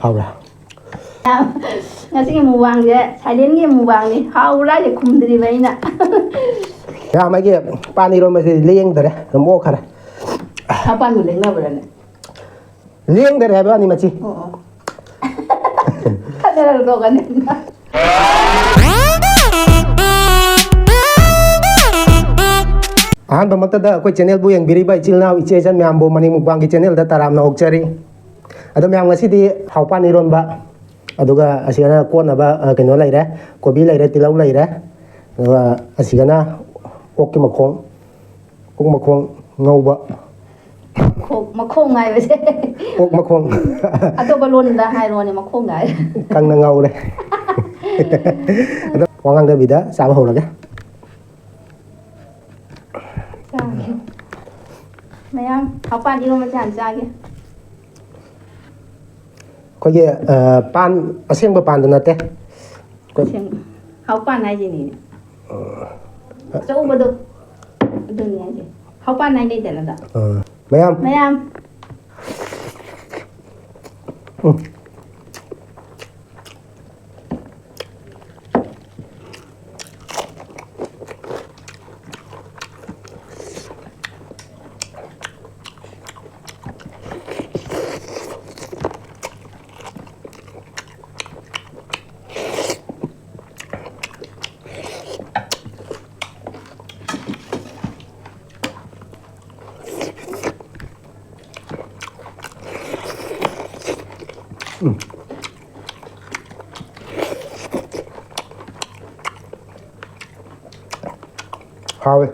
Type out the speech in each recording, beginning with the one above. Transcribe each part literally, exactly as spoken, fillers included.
ꯍꯥꯎꯕ꯭ꯔꯥ? ꯉꯁꯤꯒꯤ ꯃꯨꯛꯕꯥꯡꯁꯦ ꯁꯥꯏꯂꯦꯟꯒꯤ ꯃꯨꯛꯕꯥꯡꯅꯤ꯫ ꯍꯥꯎꯕ꯭ꯔꯥ ꯍꯥꯏꯁꯦ ꯈꯨꯝꯗ꯭ꯔꯤꯕ ꯑꯩꯅ꯫ ꯌꯥꯝ ꯑꯩꯒꯤ ꯄꯥꯟ ꯏꯔꯣꯟꯕꯁꯤ ꯂꯦꯡꯗꯔꯦ, ꯑꯗꯨꯝ ꯑꯣꯛꯈꯔꯦ꯫ ꯃꯄꯥꯟꯕꯨ ꯂꯦꯡꯅꯕ꯭ꯔꯥꯅꯦ? ꯂꯦꯡꯗꯔꯦ ꯍꯥꯏꯕ ꯋꯥꯅꯤ ꯃꯆꯤ꯫ ꯑꯣ, ꯑꯣ꯫ ꯈꯠꯅꯔꯒ ꯇꯣꯛꯀꯅꯤ꯫ ꯑꯍꯥꯟꯕꯃꯛꯇꯗ ꯑꯩꯈꯣꯏ ꯆꯦꯅꯦꯜꯕꯨ ꯌꯦꯡꯕꯤꯔꯤꯕ ꯏꯆꯤꯜ ꯏꯅꯥꯎ ꯏꯆꯦ ꯏꯆꯟ ꯃꯌꯥꯝꯕꯨ ꯃꯅꯤ ꯃꯨꯛꯕꯥꯡꯒꯤ ꯆꯦꯅꯦꯜꯗ ꯇꯔꯥꯝꯅ ꯑꯣꯛꯆꯔꯤ꯫ ꯑꯗꯣ ꯃꯌꯥꯝ, ꯉꯁꯤꯗꯤ ꯍꯥꯎꯄꯥꯟ ꯏꯔꯣꯟꯕ, ꯑꯗꯨꯒ ꯑꯁꯤꯒꯅ ꯀꯣꯠꯅꯕ, ꯑ, ꯀꯩꯅꯣ ꯂꯩꯔꯦ, ꯀꯣꯕꯤ ꯂꯩꯔꯦ, ꯇꯤꯜꯍꯧ ꯂꯩꯔꯦ, ꯑꯗꯨꯒ ꯑꯁꯤꯒꯅ ꯑꯣꯛꯀꯤ ꯃꯈꯣꯡ, ꯑꯣꯛ ꯃꯈꯣꯡ ꯉꯧꯕ꯫ ꯃꯈꯣꯡ, ꯃꯈꯣꯡ ꯍꯥꯏꯕꯁꯦ꯫ ꯑꯣꯛ ꯃꯈꯣꯡ꯫ ꯑꯇꯣꯞꯄ ꯂꯣꯟꯗ ꯍꯥꯏꯔꯣꯅꯦ, ꯃꯈꯣꯡ ꯍꯥꯏ꯫ ꯀꯪꯅ ꯉꯧꯔꯦ꯫ ꯑꯗꯣ ꯋꯥ ꯉꯥꯡꯗꯕꯤꯗ ꯆꯥꯕ ꯍꯧꯔꯒꯦ꯫ ꯆꯥꯒꯦ꯫ ꯃꯌꯥꯝ, ꯍꯥꯎꯄꯥꯟ ꯏꯔꯣꯟꯕꯁꯦ ꯍꯥꯟꯅ ꯆꯥꯒꯦ꯫ ꯑꯩꯈꯣꯏꯒꯤ, ꯑ, ꯄꯥꯟ, ꯑꯁꯦꯡꯕ ꯄꯥꯟꯗꯨ ꯅꯠꯇꯦ꯫ ꯑꯩꯈꯣꯏ ꯑꯁꯦꯡꯕ꯫ ꯍꯥꯎꯄꯥꯟ ꯍꯥꯏꯁꯤꯅꯤꯅꯦ꯫ ꯑ, ꯑꯆꯧꯕꯗꯣ꯫ ꯑꯗꯨꯅꯤ ꯍꯥꯏꯁꯦ꯫ ꯍꯥꯎꯄꯥꯟ ꯍꯥꯏꯅꯩꯗꯅ ꯑꯗꯣ꯫ ꯑ, ꯃꯌꯥꯝ꯫ ꯃꯌꯥꯝ꯫ ꯎꯝ꯫ ꯎꯝ꯫ ꯍꯥꯎꯋꯦ꯫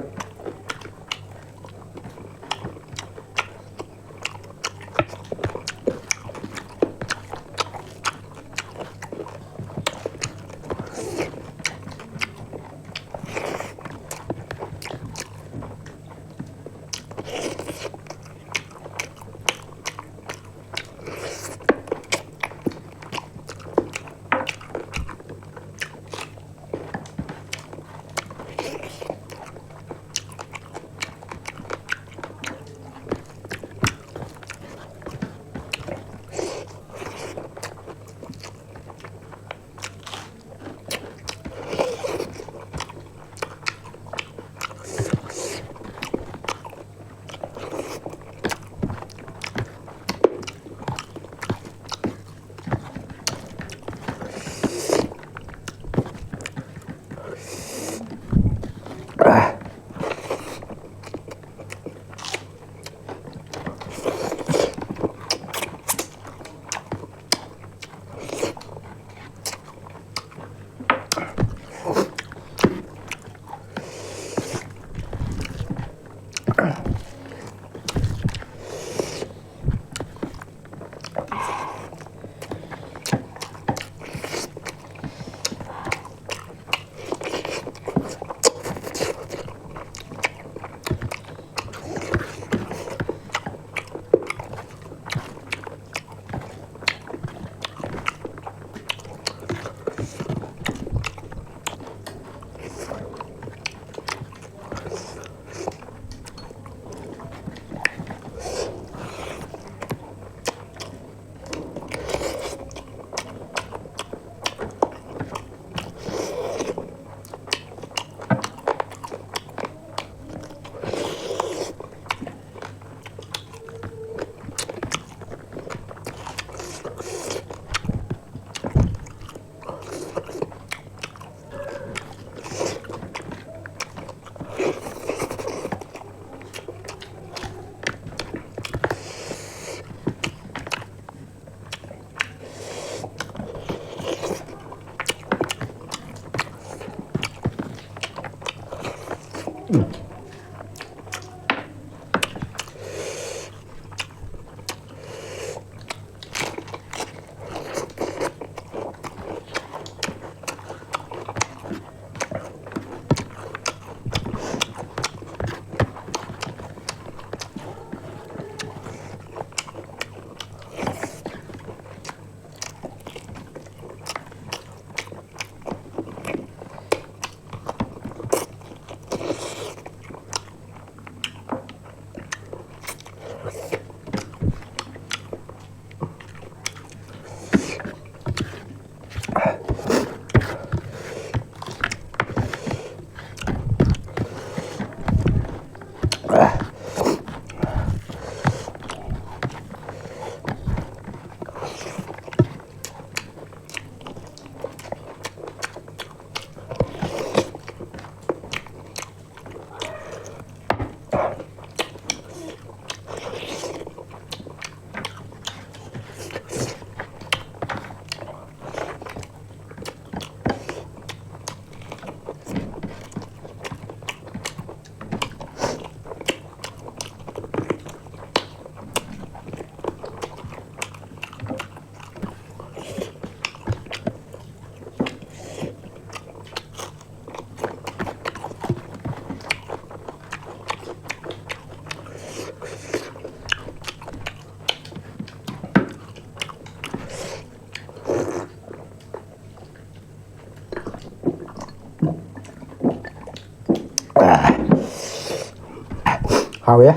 ꯍꯥꯎꯋꯦ꯫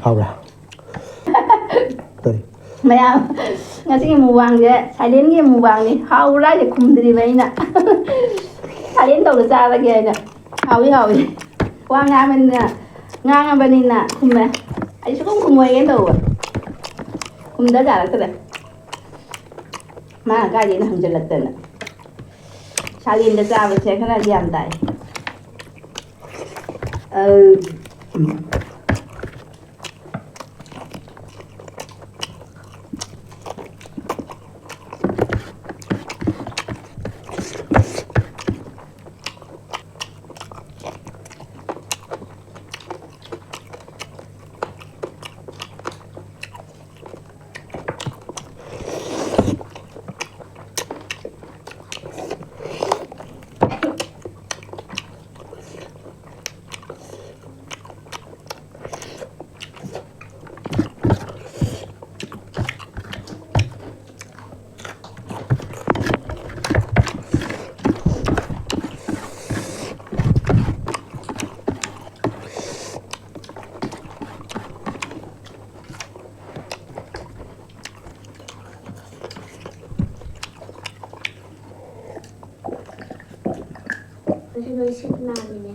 ꯍꯥꯎꯕ꯭ꯔꯥ? ꯀꯔꯤ? ꯃꯌꯥꯝ, ꯉꯁꯤꯒꯤ ꯃꯨꯛꯕꯥꯡꯁꯦ ꯁꯥꯏꯂꯦꯟꯒꯤ ꯃꯨꯛꯕꯥꯡꯅꯤ꯫ ꯍꯥꯎꯕ꯭ꯔꯥ ꯍꯥꯏꯁꯦ ꯈꯨꯝꯗ꯭ꯔꯤꯕ ꯑꯩꯅ꯫ ꯁꯥꯏꯂꯦꯟ ꯇꯧꯔ ꯆꯥꯔꯒꯦ ꯍꯥꯏꯅ꯫ ꯍꯥꯎꯏ, ꯍꯥꯎꯏ꯫ ꯋꯥ ꯉꯥꯡꯕꯅꯤꯅ, ꯉꯥꯡꯉꯕꯅꯤꯅ ꯈꯨꯝꯃꯦ꯫ ꯑꯩ ꯁꯨꯈꯨꯝ ꯈꯨꯝꯃꯣꯏꯒꯦ ꯇꯧꯕ꯫ ꯈꯨꯝꯗ ꯌꯥꯔꯛꯇ꯭ꯔꯦ꯫ ꯃꯥꯅ ꯀꯥꯏꯗꯩꯅꯣ ꯍꯪꯖꯜꯂꯛꯇꯅ꯫ ꯁꯥꯂꯦꯟꯗ ꯆꯥꯕꯁꯦ ꯈꯔ ꯒ꯭ꯌꯥꯟ ꯇꯥꯏ꯫ ꯑ, ꯎꯝ꯫ ꯉꯁꯤ ꯅꯣꯏ ꯁꯤꯠ ꯅꯥꯜꯂꯤꯅꯦ꯫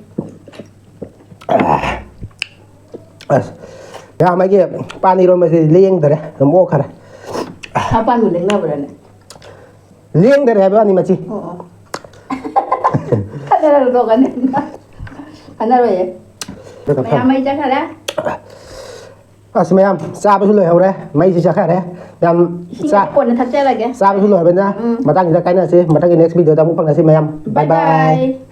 ꯑꯁ, ꯌꯥꯝ ꯑꯩꯒꯤ ꯄꯥꯟ ꯏꯔꯣꯟꯕꯁꯤ ꯂꯦꯡꯗꯔꯦ, ꯑꯗꯨꯝ ꯑꯣꯛꯈꯔꯦ꯫ ꯃꯄꯥꯟꯕꯨ ꯂꯦꯡꯅꯕ꯭ꯔꯥꯅꯦ? ꯂꯦꯡꯗꯔꯦ ꯍꯥꯏꯕ ꯋꯥꯅꯤ ꯃꯆꯤ꯫ ꯑꯣ, ꯑꯣ꯫ ꯈꯔ ꯂꯧꯊꯣꯛꯀꯅꯤ꯫ ꯀꯥꯟꯅꯔꯣꯏꯌꯦ꯫ ꯃꯌꯥꯝ ꯃꯩ ꯆꯠꯈ꯭ꯔꯦ꯫ ꯑꯁ, ꯃꯌꯥꯝ ꯆꯥꯕꯁꯨ ꯂꯣꯏꯍꯧꯔꯦ, ꯃꯩꯁꯨ ꯆꯠꯈ꯭ꯔꯦ꯫ ꯌꯥꯝ ꯏꯁꯤꯡ ꯆꯥ-, ꯀꯣꯟꯅ ꯊꯛꯆꯔꯒꯦ꯫ ꯆꯥꯕꯁꯨ ꯂꯣꯏꯔꯕꯅꯤꯅ ꯎꯝ꯫ ꯃꯇꯥꯡꯁꯤꯗ ꯀꯥꯏꯅꯁꯤ꯫ ꯃꯊꯪꯒꯤ next video ꯗ ꯑꯃꯨꯛ ꯐꯪꯅꯁꯤ ꯃꯌꯥꯝ꯫ Bye bye bye꯫